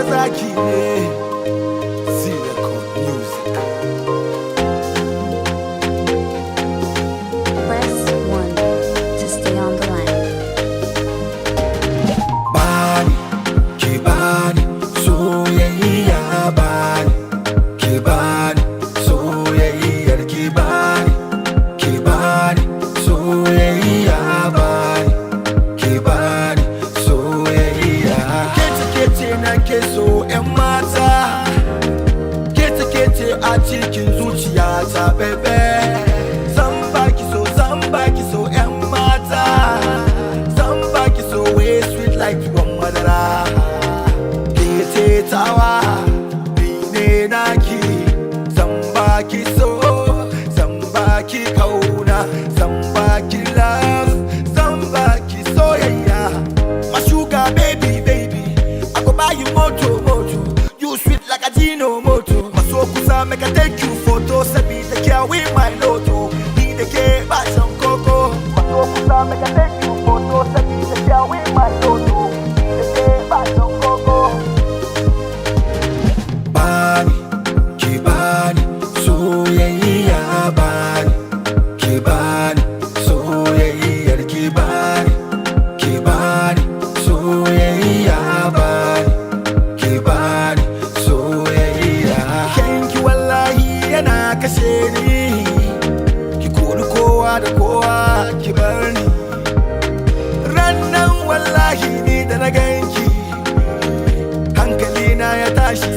Zaki ne. Z-Record Music. Press 1 to stay on the line. Bani, ki bani soyayya, bani, ki bani soyayyar, ki bani, ki bani soyayya, bani, ki bani soyayya. Kece kece na ke so, 'yan mata. Kece kece a cikin zuciyata, baby. Zan baki so, zan baki so, 'yan mata. Zan baki so wey sweet like tuwon madara. Ke tawa, ni ne naki. Zan baki so, zan baki kauna, zan baki love, zan baki soyayya. My sugar baby baby, I go buy you moto moto. You sweet like a Gino moto. Maso kusa, make I take you photo. Sabida kyawi my lotto. Ni da ke ba shan koko. Maso kusa, make I take you photo. Sabida kyawi my lotto. Ni da ke ba shan koko. Bani, ki bani soyayya, bani, ki bani soyayyar, ki bani, ki bani soyayya, bani, ki bani soyayya. Kyanki wallahi yana kashe ni. Ki kori kowa da kowa, ki bar ni. Rannan wallahi ni da na ganki, hankalina ya tashi.